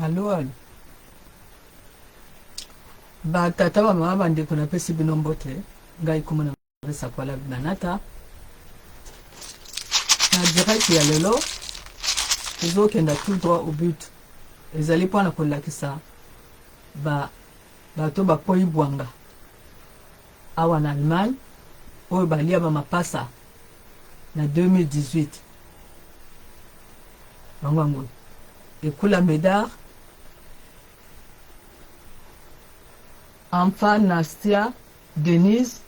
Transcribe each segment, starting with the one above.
Alo alo. Ba tata ba mama ba ndeko napesi bino mbote ngai kombo na ngai Sakwala Manata na direct ya lelo tozokenda tout droit au but ezali mpo na kolakisa ba bato bakwei bwanga awa na Allemagne oyo balia ba mapasa na 2018 bango yango ekula Medard Amfa Nastia Denise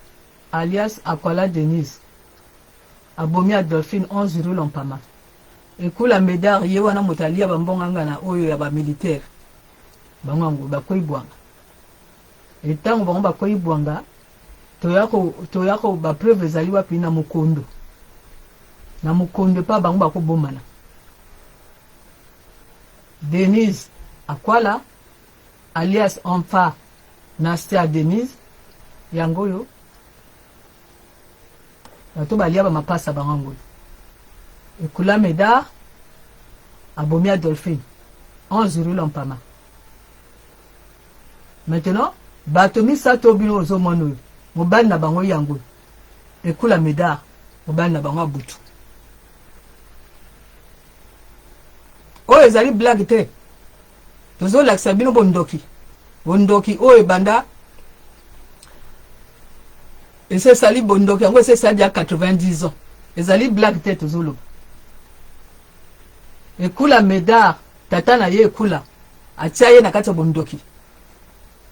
alias Akwala Denise abomi Adolphine 11 rue Lompama ekula Medard ye wana moto alia ba mbongo ngana oyo ya ba militaire bango yango bakwei bwanga Et tango bango bakwei bwanga, toya ko toya ko ba preuve ezali wapi na mokondo. Na mokondo epa bango bakobomana. Denise Akwala alias Amfa Nastia Denise yango oyo bato balia ba mapasa bango yango oyo. Ekula Medard abomi Adolphine 11 rue Lampama. Maintenant bato misato oyo bino ozo mona oyo mobali na bango yango ekula Medard mobali na bango ya butu. Oyo ezali blague te, tozolakisa bino bondoki, bondoki oyo ebanda ese esali bondoki yango ese esali ya 90 ans, ezali blague te tozoloba. Ekula Medard tata na ye Ekula atia ye na kati ya bondoki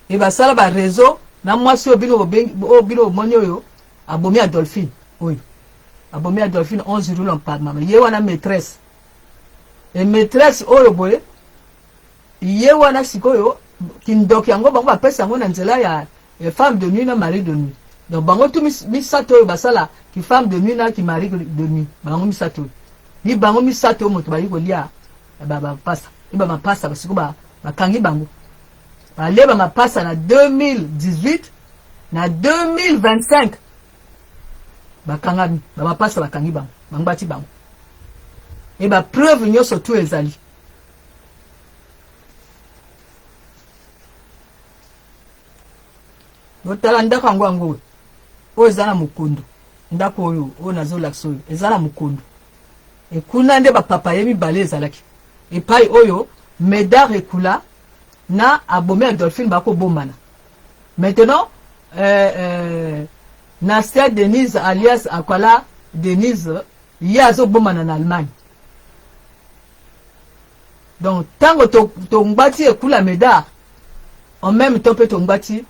e basala ba reseau na mwasi oyo bino bobengi oyo bino bomoni oyo abomi Adolphine oyo abomi Adolphine 11 rue Lampama ye wana maîtresse e maîtresse oyo boye ye wana sikoyo kindoki yango bango bapesa yango na nzela ya femme de nuit na mari de nuit donc bango tu misato oyo basala ki femme de nuit na ki mari de nuit bango misato oyo ni bango misato oyo moto bayi kolia bapasa e bamapasa basiko bakangi bango balie bamapasa na 2018 na 2025 bakangami bamapasa bakangi bango bango bati bango e bapreuve nyonso tu ezali Botala ndako yango yango oyo oyo eza na mokondo ndako oyo oyo nazolakisa oyo eza na mokondo ekuna nde bapapa ye mibale ezalaki epai oyo Medard Ekula na abomi Adolphine bakobomana maintenant euh, euh, Nastia Denise alias Akwala Denise ye azobomana na Allemagne donc ntango tongbati Ekula Medard en même temps mpe tongbati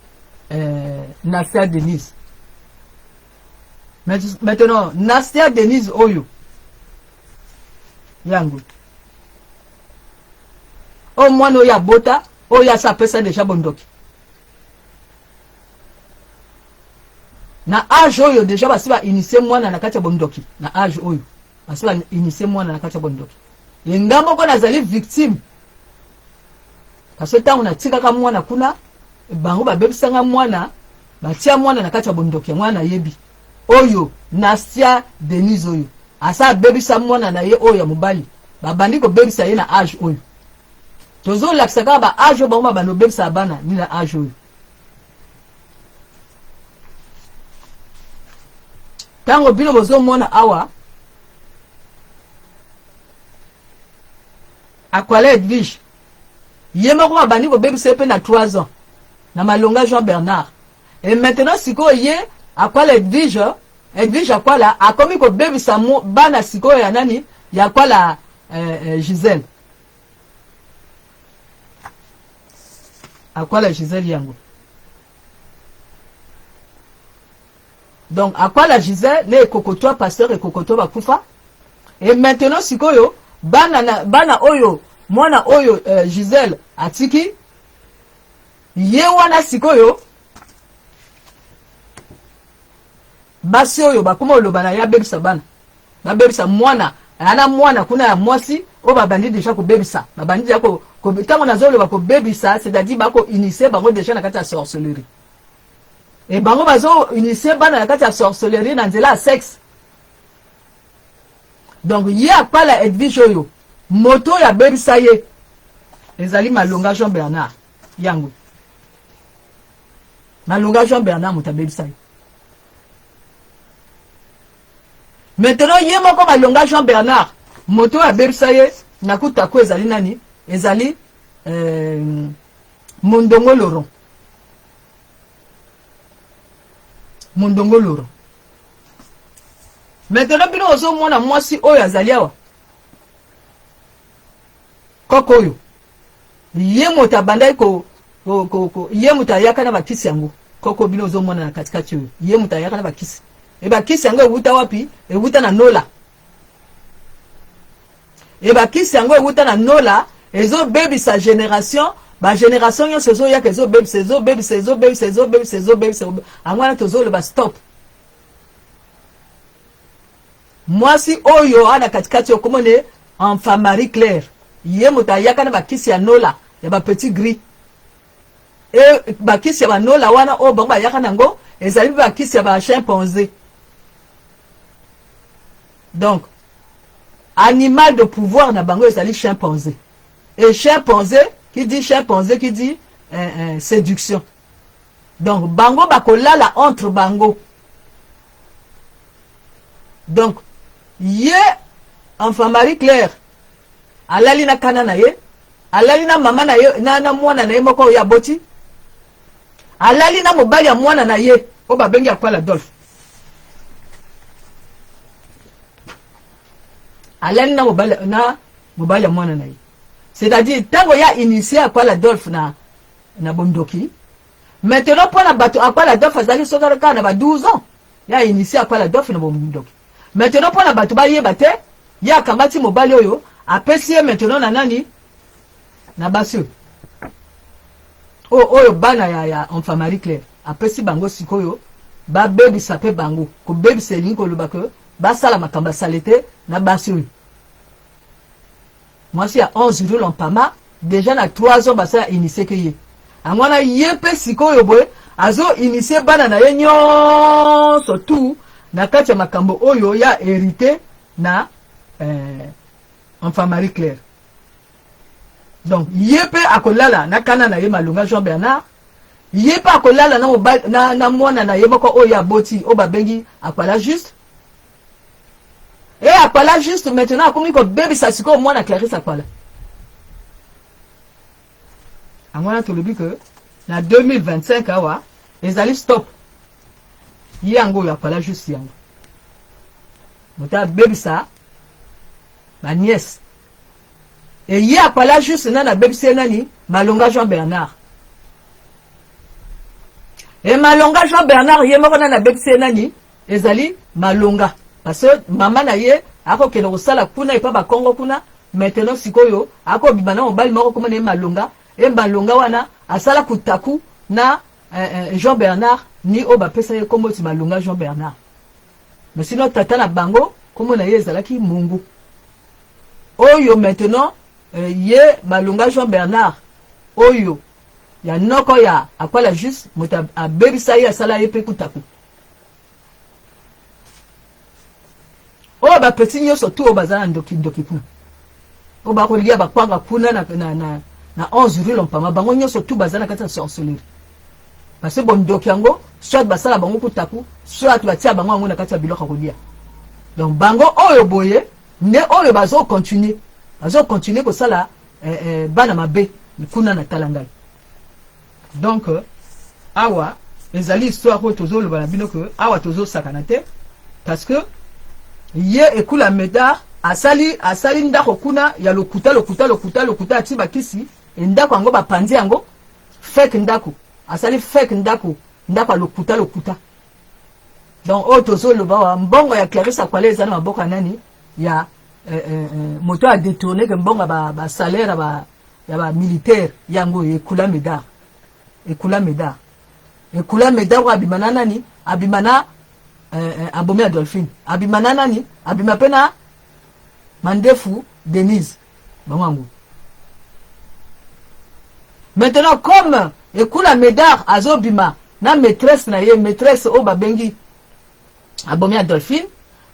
euh, Nastia Denise maintenant Nastia Denise oyo yango oyo mwana oyo abota oyo asi apesa deja bondoki na age oyo deja basi ba initie mwana na kati ya bondoki na age oyo basi ba initie mwana na kati ya bondoki ye nga moko nazali victime parce que ntango natikaka mwana kuna bango babebisanga mwana batia mwana na kati ya bondoki yango wana nayebi oyo Nastia Denise oyo asa abebisa mwana na ye oyo ya mobali babandi kobebisa ye na age oyo tozolakisa kaka ba age oyo bango babandi kobebisa bana ni na age oyo ntango bino bozomona awa Akwala Edwige ye moko babandi kobebisa ye mpe na 3 ans na malonga Jean Bernard et maintenant sikoyo ye Akwala Edwige Edwige Akwala akomi kobebisa bana sikoyo ya nani ya Akwala eh, eh, Gisèle Akwala Gisèle yango donc Akwala Gisèle na Ekokotoa pasteur Ekokotoa bakufa et maintenant sikoyo bana na bana oyo mwana oyo euh, Gisèle atiki ye wana sikoyo basi oyo bakoma oloba na ye abebisa bana babebisa mwana ana mwana kuna ya mwasi oyo babandi deja kobebisa babandi deja ntango nazoloba kobebisa c'est-à-dire bako initie bango deja na kati ya sorcellerie e bango bazo initie bana na kati ya sorcellerie na nzela ya sexe donc ye akpala Edwige oyo moto oyo abebisa ye Ezali Malonga Jean Bernard yango. Malonga Jean Bernard moto abebisa ye. Maintenant ye moko Malonga Jean Bernard moto oyo abebisa ye na kutaku ezali nani? Ezali euh, Mondongo Laurent. Mondongo Laurent. Maintenant bino ozomona mwasi oyo azali awa koko oyo ye moto abandaki ko, ko, ko, ko ye moto ayaka na bakisi yango koko bino ozomona na katikati oyo ye moto ayaka na bakisi e bakisi yango ewuta wapi? Ewuta na nola. E bakisi yango ewuta na nola ezobebisa generation ba generation nyonso ezoyaka ezobebisa ezobebisa ezobebisa ezobebisa ezobebisa yango wana tozoloba stop. Mwasi oyo ana katikati okomone enfant Marie Claire ye moto ayaka na bakisi ya nola ya ba petit gris e bakisi ya banola wana oyo bango bayaka nango ezali mpe bakisi ya ba chimpanzé. Donc animal de pouvoir na bango ezali chimpanzé et chimpanzé qui dit chimpanzé qui dit séduction. Donc bango bakolala entre bango. Donc ye enfant Marie Claire alali na kana na ye, alali na mama na ye na, na mwana na ye moko oyo aboti, alali na mobali ya mwana na ye oyo babengi Akwala Adolphe, alali na mobali na mobali ya mwana na ye. C'est-à-dire ntango ya initie Akwala Adolphe na, na bondoki. Maintenant mpo na bato Akwala Adolphe azalaki soki kaka na ba 12 ans ya initie Akwala Adolphe na bondoki. Maintenant mpo na bato bayeba te, ye akamati mobali oyo apesi ye maintenant na nani na basi oyo oyo, oyo bana ya, ya enfant Marie Claire apesi bango sikoyo babebisa mpe bango. Kobebisa elingi koloba ke basala makambo ya salete na basi oyo. Mwasi ya 11 rue Lompama deja na 3 ans basala initie ke ye yango wana ye mpe sikoyo boye azo initie bana na ye nyonso tout na kati ya makambo oyo ya hérité na enfant Marie Claire. Donc ye mpe akolala na kana na ye Malonga Jean Bernard, ye mpe akolala na, mobali, na, na mwana na ye moko oyo aboti oyo babengi Akwala Juste. E Akwala Juste maintenant akomi kobebisa sikoyo mwana Clarisse Akwala. Yango wana tolobi ke na 2025 awa ezali stop. Ye yango oyo Akwala Juste yango moto abebisa ba nièce e ye Akwala Juste nani abebisi ye nani? Malonga Jean Bernard. E Malonga Jean Bernard ye moko nani abebisi ye nani? Ezali Malonga parce que mama na ye akokende kosala kuna epa bakongo kuna. Maintenant sikoyo akobima na mobali moko komona ye Malonga. E Malonga wana asala kutaku na Jean Bernard ni oyo bapesa ye kombo ti Malonga Jean Bernard. Mais sinon tata na bango kombo na ye ezalaki Mungu. Oyo maintenant ye Malonga Jean Bernard oyo ya noko ya Akwala Juste moto abebisa ye asala ye pe kutaku. Oyo ba petit nyonso tu oyo baza na ndoki ndoki kuna oyo bakolia bakwanga kuna na, na, na, na 11 rue Lompama, bango nyonso tu baza na kati ya sorcellerie parce que bondoki yango soit basala bango kutaku soit batia bango yango na kati ya biloko ya kolia. Donc bango oyo boye nde oyo bazo continuer, bazo continuer kosala bana mabe kuna na tala ngai. Donc awa ezali histoire oyo tozoloba na bino ke awa tozosakana te parce que ye Ekula Medard asali asali ndako kuna ya lokuta lokuta lokuta lokuta, ati bakisi e ndako yango bapanzi yango fake ndako, asali fake ndako, ndako ya lokuta lokuta. Donc oyo tozoloba wa mbongo ya Clarisse Akwala eza na maboko ya nani? Ya moto a détourné ke mbongo ba, ba salaire ba ya ba militaire yango Ekula Medard, Ekula Medard, Ekula Medard abima na nani? Abima na abomi ya Dolphine, abima na nani? Abima pe na Mandefu Denise bango yango. Maintenant comme Ekula Medard azobima na maîtresse na ye, maîtresse oyo babengi abomi ya Dolphine,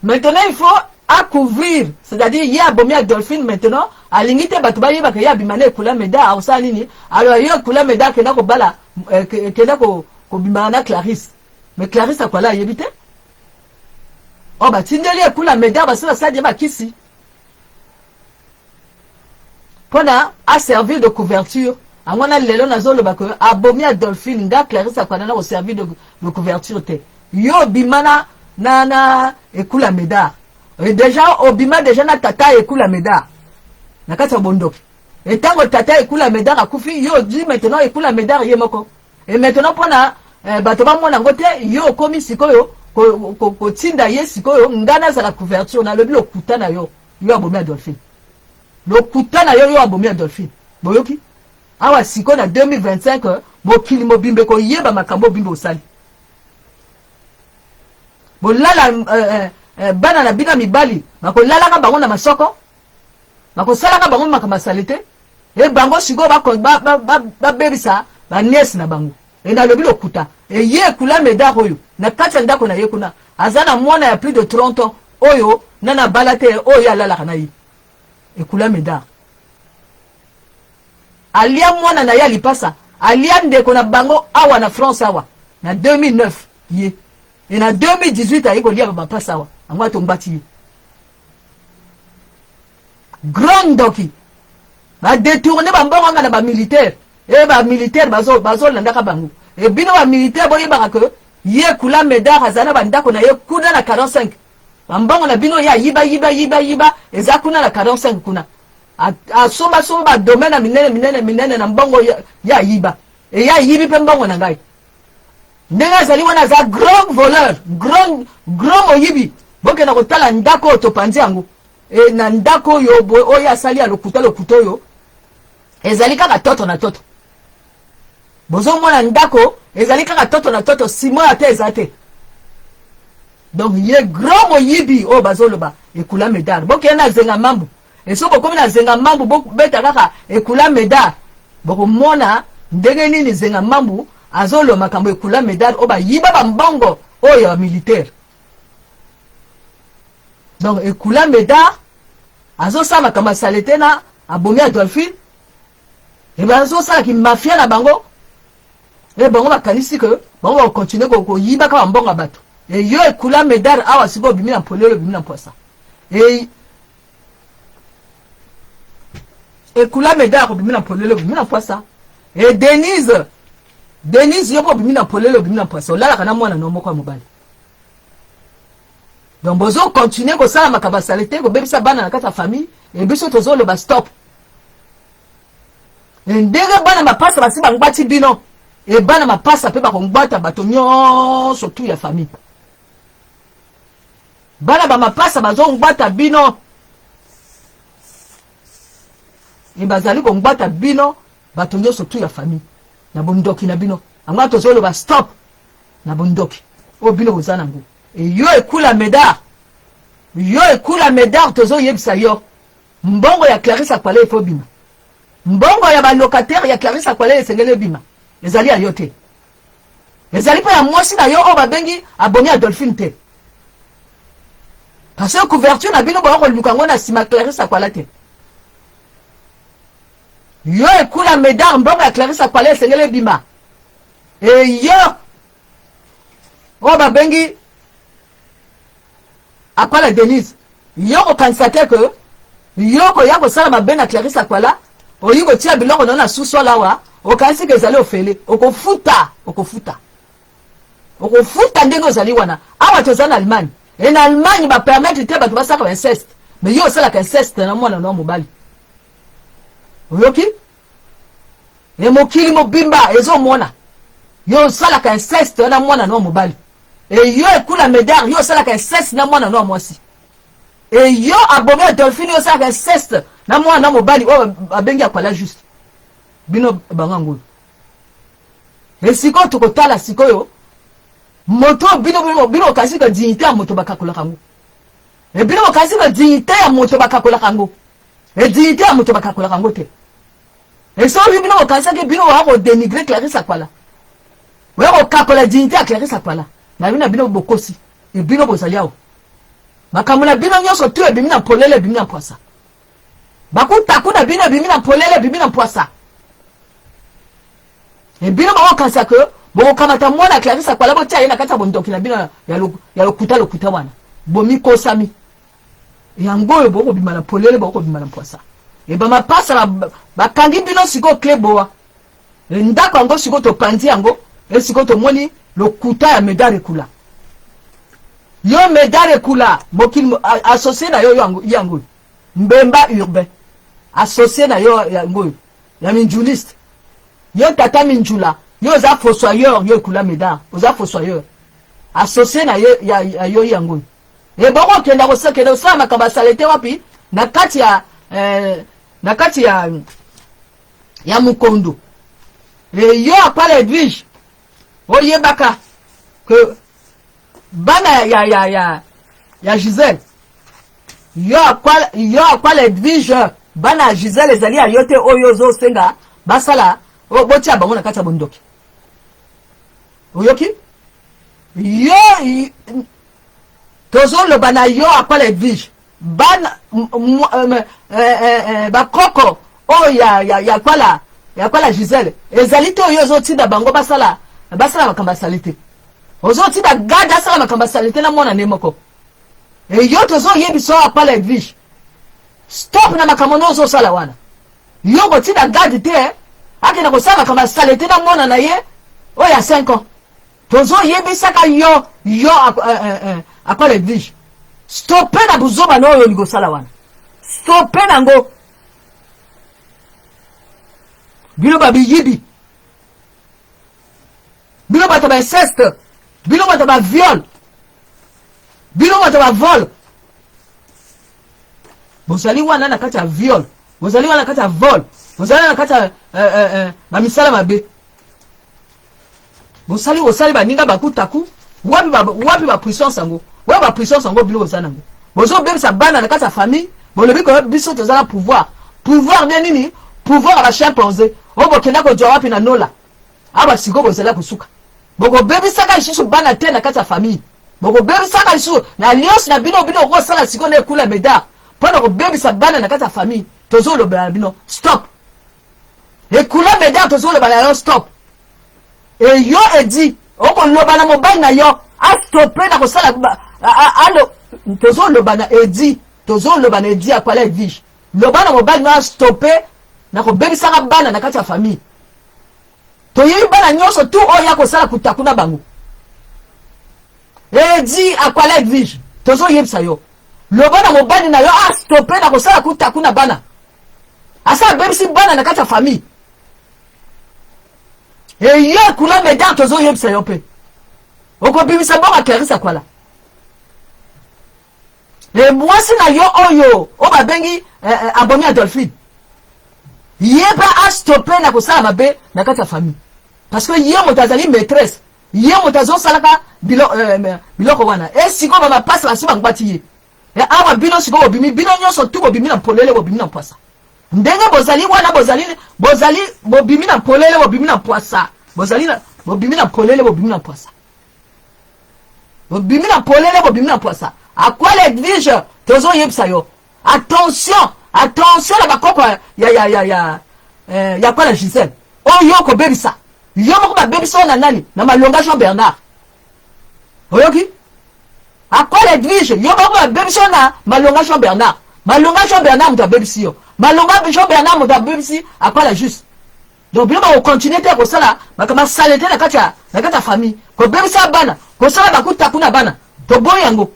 maintenant il faut à couvrir, c'est-à-dire ye abomi ya Dolphine maintenant alingi te bato bayebaka ye abima na Ekula Medard, akosala nini? Alors ye Ekula Medard akenda kobala, kenda kobimaka na Clarisse, mais Clarisse Akwala ayebi te. Oyo batindeli Ekula Medard, basi basali ye bakisi mpona aservir de couverture. Yango wana lelo nazoloba ke abomi Adolphine, nga Clarisse Akwala na koservir de couverture te. Yo obima na Ekula Medard, et déjà obima déjà na tata Ekula Medard na kati ya bondoki. Etango tata Ekula Medard akufi, yo odi maintenant Ekula Medard ye moko. Et maintenant mpona bato bamona yango te, yo okomi sikoyo kotinda ye sikoyo nga nazala couverture. Nalobi lokuta na yo, yo abomi Adolphine, lokuta na yo, yo abomi Adolphine. Boyoki awa sikoyo na 2025, mokili mobimba ekoyeba makambo obimba osali. Bolala bana na bino mibali, bakolalaka bango na masoko, bakosalaka bango makambo asali te. E bango sikoyo babebisa baniese na bango. E nalobi lokuta? Eye Ekula Medard oyo na kati ya ndako na ye kuna aza na mwana ya plus de 30 ans oyo nana bala te, oyo alalaka na ye. Ekula Medard alia mwana na ye alipasa, alia ndeko na bango awa na France awa na 2009 ye. E na 2018 aye kolia bamapasa awa, yango atombati ye grand ndoki. Badétourner bambongo anga na bamilitaire. E bamilitaire bazolandaka bango. E bino bamilitaire, boyebaka ke ye Kula Medard aza na bandako na ye kuna na 45. Bambongo na bino ye ayiba, yiba, yiba, yiba, eza kuna na 45 kuna. Asombasomba badomaine ya minene minene minene na mbongo ye ayiba. E ye ayibi mpe mbongo na ngai. Ndenge azali wana, aza grand voleur, grand grand moyibi. Bokenda kotala ndako oyo topanzi yango. E na ndako oyo oyo asali ya lokuta lokuta oyo ezali kaka toto na toto. Bozomona ndako ezali kaka toto na toto, simo ata eza te. Donc ye grand moyibi oyo bazoloba Ekula Medard, bokende na Zenga Mambu. Eso bokomi na Zenga Mambu, bobeta kaka Ekula Medard, bokomona ndenge nini Zenga Mambu azoloba makambo Ekula Medard oyo bayiba bambongo oyo ya bamilitaire. Donc Ekula Medard azosala makambo ya saleté na abomi Adolphine. E bazosalaki mafia na bango. E bango bakanisi ke bango bakocontinuer koyibaka bambongo ya bato. E yo Ekula Medard awa sikoyo obimi na polele, obimi na mpwasa. E Ekula Medard obimi na polele, obimi na mpwasa. E Denise, Denise, yo mpo obimi na polele, obimi na mpwasa, olalaka na mwana no moko ya mobali. Donc bozocontinuer kosala makambo ya saleté, kobebisa bana na kati ya famille. E biso tozoloba stop. Ndenge bana mapasa basi bangbati bino, e bana mapasa mpe bakongbata bato nyonso tu ya famille. Bana bamapasa bazongbata bino, e bazali kongbata bino bato nyonso tu ya famille na bondoki na bino. Yango tozoloba stop na bondoki oyo bino boza nango. E yo Ekula Medard, yo Ekula Medard, tozoyebisa yo, mbongo ya Clarisse Akwala efo bima. Mbongo ya balocataire ya Clarisse Akwala esengeli ebima. Ezali ya yo te, ezali mpe ya mwasi na yo oyo babengi abomi Adolphine te, parce que couverture na bino boya koluka yango na nsima Clarisse Akwala te. Yo Ekula Medard, mbongo ya Clarisse Akwala esengeli ebima. Eyo oyo babengi Akwala Denise, yo kokanisa te ke yo koya kosala mabe na Clarisse Akwala, oyi kotia biloko na yo na sous-sol awa, okanisi ke ezali ofele. Okofuta, okofuta, okofuta ndenge ozali wana. Awa toza na Allemagne. E na Allemagne bapermettre te bato basalaka bainceste, mais yo osalaka inceste na mwana na mobali. Oyoki? E mokili mobimba ezomona yo osalaka inceste na mwana na mobali. E yo Ekula Medard, yo osalaka inceste na mwana na mwasi. E yo abomi Adolphine, yo osalaka inceste na mwana na mobali oyo babengi Akwala Juste. Bino bango yango oyo. E sikoyo tokotala sikoyo moto bino bino okasi ka dignité ya moto bakakolaka yango. E bino okasi ka dignité ya moto bakakolaka yango. E dignité ya moto bakakolaka yango te. E soki bino bokanisaki bino oya kodénigrer Clarisse Akwala, oya kokakola dignité ya Clarisse Akwala na bino, na bino bokosi. E bino bozali awa, makambo na bino nyonso tu ebimi na polele, ebimi na mpwasa. Bakutaku na bino ebimi na polele, ebimi na mpwasa. E bino bakokanisa ke bokokamata mwana Clarisse Akwala botia ye na kati ya bondoki na bino ya lokuta lokuta wana. Bomikosami. Yango oyo bokobima na polele, bokobima na mpwasa. E bamapasa bakangi bino sikoyo cle boa. E ndako yango sikoyo topanzi yango, e sikoyo tomoni lokuta ya Medard Ekula. Yo Medard Ekula, mokili associé na yo yango yango. Mbemba urbain associe na yo yango oyo ya minjuliste yo tata minjula yo oza fossoyeur yo ekula medard oza fossoyeur associe na yo ya, ya yo yango oyo ebongo okenda kosakende kosala makambo ya salete wapi na kati ya eh, na kati ya ya mokondo e yo apala edwige oyebaka ke bana ya ya ya ya Gisèle yo akwala yo akwala Edwige bana ya Gisèle ezali ya yo te oyo ozosenga basala botia bango na kati ya bondoki oyoki yo tozoloba na yo akwala Edwige bana eh, eh, eh, bakoko oyo ya, ya, ya kwala ya kwala Gisèle ezali te oyo ozotinda bango basala basala makambo ya salite ozotinda gade asala makambo ya salite na mwana ne moko eyo tozoyebisa oyo akwala Edwige stop na makambo no ozosala wana yo kotinda gade te akenda kosala makambo ya salite na mwana na ye oyo ya 5 ans Tozo yebisaka yo yo eh, eh, eh, akwala Edwige stope na buzoba na oyo olingi osala wana stope nango bino babiyibi bino bato ba inceste bino bato ba viol bino bato ba vol bozali wana na kati ya viol bozali wana na kati ya vol bozali na kati ya eh, eh, eh, bamisala mabe bosali osali baninga bakutaku wapi ba, wapi ba puissance yango wapi ba puissance yango bino boza nango bozobebisa bana na kati ya famille bolobi ko biso toza na pouvoir pouvoir nde nini pouvoir ya bachimpanze oyo bokenda kozwa wapi na nola awa sikoyo bozali kosuka bokobebisaka lisusu bana te na kati ya famille bokobebisaka lisusu na alliance na bino bino okosala sikoyo na ekula medard mpo na kobebisa bana na kati ya famille tozolobela na bino stop Ekula Medard tozoloba na yo stop. E yo edi okoloba na mobali na yo astope na kosala alo tozoloba na edi tozoloba na edi akwala edwige loba na mobali na astope na kobebisaka bana na kati ya famille toyebi bana nyonso tu oyo ya kosala kutaku na bango edi akwala edwige tozoyebisa yo loba na mobali na yo astope na kosala kutaku na bana asa abebisi bana na kati ya famille eye kula medar tozoyebisa yo mpe okobimisa mbongo ya clarisse akwala e mwasi na yo oyo oyo babengi eh, eh, abomi adolphine ye mpe astope na kosala mabe na kati ya famille parce que ye moto azali maîtresse ye moto azosalaka eh, biloko wana e sikoyo bamapasi basi bangbati ye E awa bino sikoyo bobimi, bino nyonso tu bobimi na polele, bobimi na mpwasa. Ndenge bozali wana, bozali, bozali, bobimi na polele, bobimi na mpwasa. Bozali na, bobimi na polele, bobimi na mpwasa. Bobimi na polele, bobimi na mpwasa. Akwala Edwige, tozoyebisa yo. Attention, attention na bakoko ya, ya, ya, ya, eh, ya Kwala Gisèle. Oyo yo okobebisa. Yo moko babebisa oyo na nani? Na Malonga Jean Bernard. Oyoki? Akola Edwige, yo moko babebisi yo na Malonga Jean Bernard. Malonga Jean Bernard moto abebisi yo. Malonga Jean Bernard moto abebisi Akola juste. Donc bino bakokontinue te kosala makambo ya salete na kati ya na kati ya famille, kobebisa bana, kosala bakutaku na bana. Toboyi yango.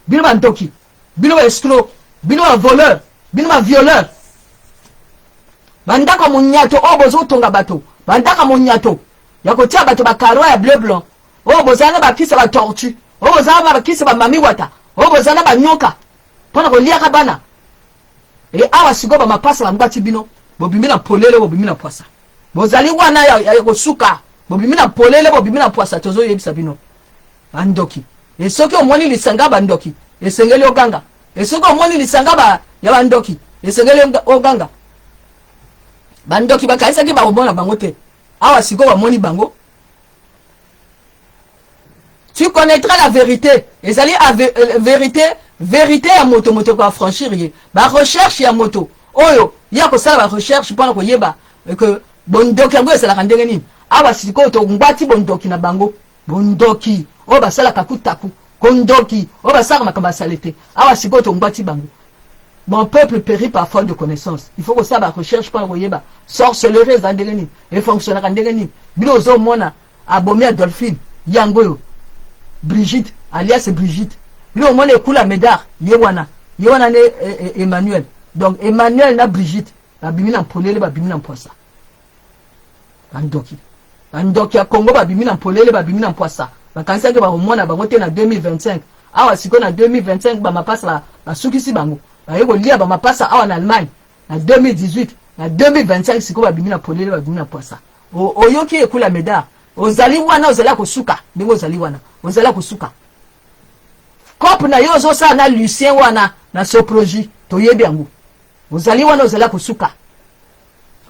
Bino bandoki, bino ba escroc, bino ba voleur, bino ba violeur. Bandako ya monyato oyo bozotonga bato, bandako ya monyato ya kotia bato ba carreaux ya bleu blanc oyo bozala na bakisi ya ba tortue oyo bozala na bakisi ya ba mami wata oyo bozala na banyoka mpo na koliaka bana e awa sikoyo bamapasa bangbati bino bobimi na polele bobimi na pwasa bozali wana ya, ya kosuka bobimi na polele bobimi na pwasa tozoyebisa bino bandoki e soki omoni lisanga bandoki esengeli oganga e soki omoni lisanga ba, ya bandoki esengeli oganga bandoki bakanisaki bakomona bango te awa sikoyo bamoni bango tu connaîtras la vérité ezali euh, vérité vérité ya moto moto ko affranchir ye ba recherche ya moto Oyo ye akosala ba recherche mpona koyeba que bondoki yango ezalaka ndenge nini. Awa sikoyo tongwati bondoki na bango, bondoki oyo basalaka kutaku, kondoki oyo basalaka makambo ya salete. Awa sikoyo tongwati bango. Mon peuple périt par faute de connaissance. Il faut kosala ba recherche mpona koyeba sorcellerie eza ndenge nini, efonctionnaka ndenge nini. Bino ozomona abomi Adolphine yango oyo Brigitte alias Brigitte, bino omona ekula Medard ye wana, ye wana nde Emmanuel. Donc Emmanuel na Brigitte babimi na mpolele, babimi na mpwasa. Bandoki, bandoki ya Congo babimi na mpolele, babimi na mpwasa. Bakanisaki bakomona bango te na 2025. Awa sikoyo na 2025 bamapasa basukisi bango, baye kolia bamapasa awa na Allemagne na 2018. Na 2025 sikoyo babimi na polele, babimi na mpwasa. Oyoki ekula Medard, ozali wana, ozali ya kosuka ndenge ozali wana, ozali ya kosuka. Cope na yo ozosala na Lucien wana na Soproji, toyebi yango. Ozali wana, ozali ya kosuka.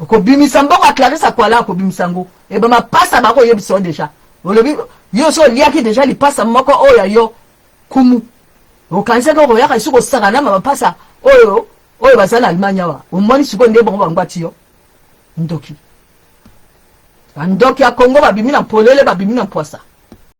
Okobimisa mbongo ya Clarisse Akwala, akobimisa yango. E bamapasa bakoyebisa yo deja. Olobi yo so oliaki deja lipasa moko oyo ya yo kumu, okanisaki okoyaka lisusu kosaka na mapasa oyo oyo baza na Allemagne awa. Omoni sikoyo nde bango bangwati yo. Ndoki, bandoki ya Congo babimi na polele, babimi na mpwasa.